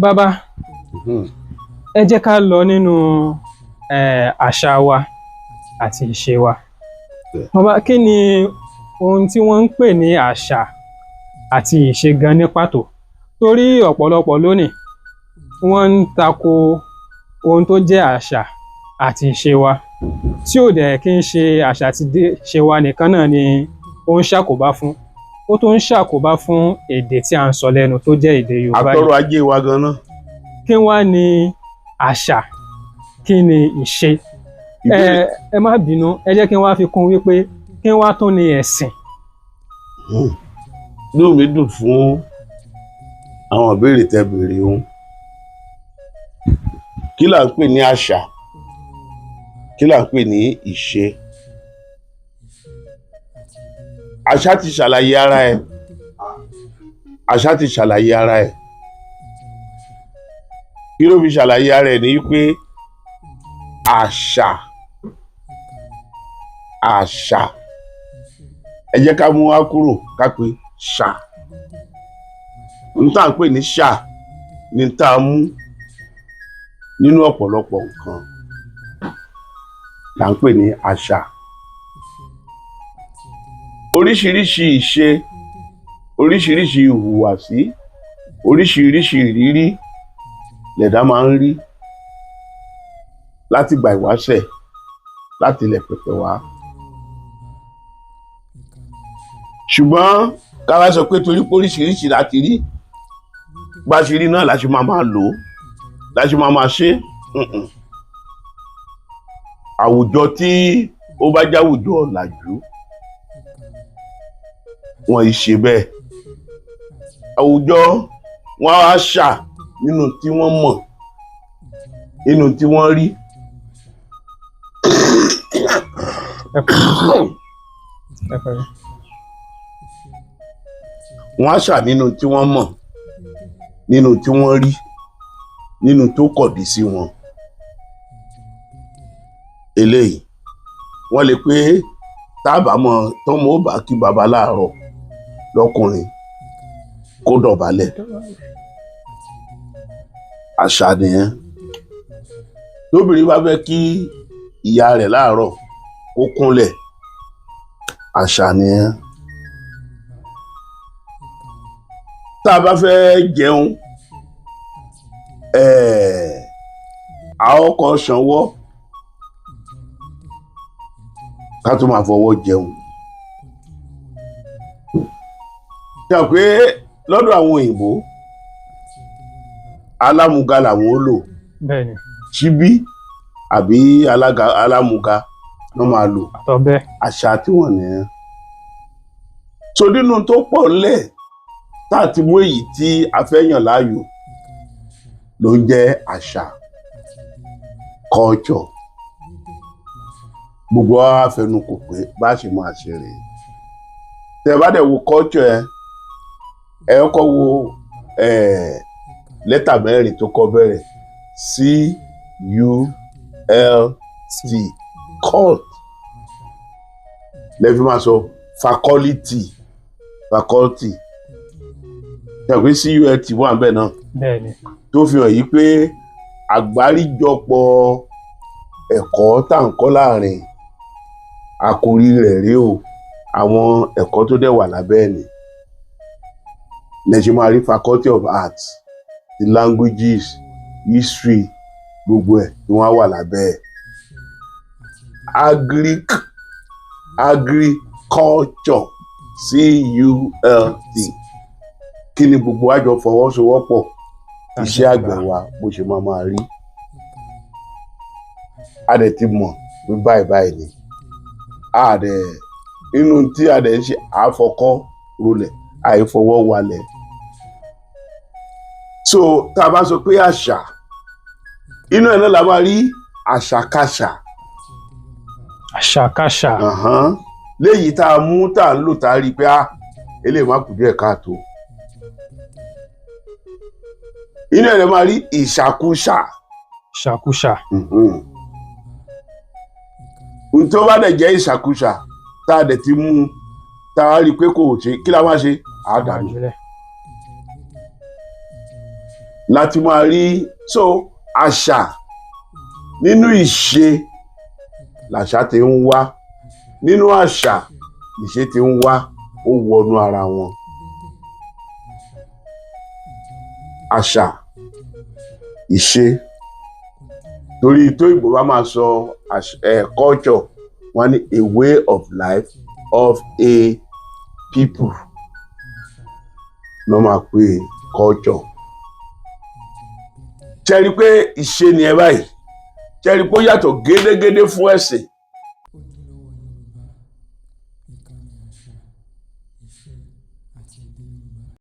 Bàbá, ẹ jẹ́ ká lọ nínú àṣà wa àti ìṣe wa. Bàbá, kí ni ohun tí wọ́n ń pè ní àṣà àti ìṣe gan ní pàtó? Torí ọ̀pọ̀lọpọ̀ lónìí wọ́n ń tako ohun tó jẹ́ àṣà àti ìṣe wa, tí ò dẹ̀ kí ń ṣe àṣà àti ìṣe wa nìkan náà ni ó ń ṣàkóbá fún, ó tún ń ṣàkóbá fún èdè tí à ń sọ lẹ́nu tó jẹ́ èdè Yorùbá yìí. Àtọrọ̀ ajé wa gan-an. Kí wá ni àṣà, kí ni ìṣe? Ẹ má bínú, ẹ jẹ́ kí n wá fi kún wípé kí wá tún ni ẹ̀sìn? Inú mi dùn fún àwọn ìbéèrè tẹ́ béèrè òun. Kí là ń pè ní àṣà? Kí là ń pè ní ìṣe? Àṣà ti ṣàlàyé ara ẹ̀. Àṣà ti ṣàlàyé ara ẹ̀. Kí ló fi ṣàlàyé ara ẹ̀? Ni wípé àṣà, ẹ jẹ́ ká mú wá kúrò, ká pè ṣà. N tá à ń pè ní ṣà ni tá a mú nínú ọ̀pọ̀lọpọ̀ nǹkan là ń pè ní àṣà. Oríṣiríṣi ìṣe, oríṣiríṣi ìhùwàsí, oríṣiríṣi ìrírí lẹ̀dá máa ń rí láti ìgbà ìwáṣẹ̀, láti ilẹ̀ pẹ̀pẹ̀ wá. Ṣùgbọ́n ká wá sọ pé torí pé oríṣiríṣi la ti rí, bá ṣe rí náà la ṣe máa máa lò ó, la ṣe máa máa ṣe é. Àwùjọ tí ó bá jáwùjọ ọ̀làjú, wọn ì ṣe bẹ́ẹ̀. Àwùjọ wọn á ṣà nínú tí wọ́n mọ̀, nínú tí wọ́n rí. Wọ́n á ṣà nínú tí wọ́n mọ̀, nínú tí wọ́n rí, nínú tó kọ̀dí sí wọn. Eléyìí wọ́n lè pé táàbà mọ tọ́mọ ó bá kí baba láàárọ̀ lọ́kùnrin kó dọ̀bálẹ̀, àṣà nìyẹn. Tóbìnrin bá fẹ́ kí ìyá rẹ̀ láàárọ̀ kó kúnlẹ̀, àṣà nìyẹn. Tá a bá fẹ́ jẹun, a ó kọ́ ṣanwọ́ ká tó máa fọwọ́ jẹun. Ṣe hàn pé lọ́dọ̀ àwọn òyìnbó, alámúga làwọn ó lò, ṣíbí àbí alámúga ló máa lò. Àtọ̀bẹ. Àṣà tí wọ́n nìyẹn. So nínú tó pọ̀ ńlẹ̀ tá a ti mú èyí tí a fẹ́ yàn láàyò ló ń jẹ́ àṣà, culture. Gbogbo wa fẹnu kò pé bá a ṣe máa ṣe rèé. Tẹ́ bá dẹ̀ wo culture, ẹ kọ́kọ́ wo lẹ́tà mẹ́rin tó kọ́ bẹ̀rẹ̀, C U L T, cult. Lẹ́fi máa sọ faculty, faculty. Ṣe pé C U L T wà níbẹ̀ náà? Bẹ́ẹ̀ni. Tó fi hàn yí pé àgbáríjọpọ̀ ẹ̀kọ́ tá à ń kọ́ láàrin àkòrí rẹ̀ rèé o, àwọn ẹ̀kọ́ tó dẹ̀ wà lábẹ́ ẹ̀ ní lẹ ṣe máa rí faculty of arts, the languages, history, gbogbo ẹ̀ tí wọ́n á wà lábẹ́ ẹ̀. Agriculture, C-U-L-T, kí ni gbogbo wa jọ fọwọ́sowọ́pọ̀ iṣẹ́ àgbẹ̀ wa bó ṣe máa máa rí. A dẹ̀ ti mọ̀ pé báyìí báyìí ni a dẹ̀ inú tí a dẹ̀ ń ṣe, àfọkọ́ rolẹ̀, àìfọwọ́ walẹ̀. So tá a bá sọ pé àṣà, inú ẹ̀ náà la máa rí àṣàkáṣà. Àṣàkáṣà. Léyìí tá a mú, tá a ń lò, tá a rí i pé ah, eléyìí má kù díẹ̀ káàtó. Inú ẹ̀ lè máa rí ìṣàkúṣà. Ìṣàkúṣà. N tó bá dẹ̀ jẹ́ ìṣàkúṣà tá a dẹ̀ ti mú un, tá a rí i pé kò ṣe, kí la máa ṣe? Àá dànù. Láti máa rí so àṣà, nínú ìṣe làṣà ti ń wá, nínú àṣà ìṣe ti ń wá, ó wọnú ara wọn. Àṣà, ìṣe, torí tó ìbò bá máa sọ culture, wọ́n ní a way of life of a people ló máa pè culture. Ṣe rí i pé ìṣe ni ẹ báyìí? Ṣe rí i pé ó yàtọ̀ gédégédé fún ẹ̀sìn?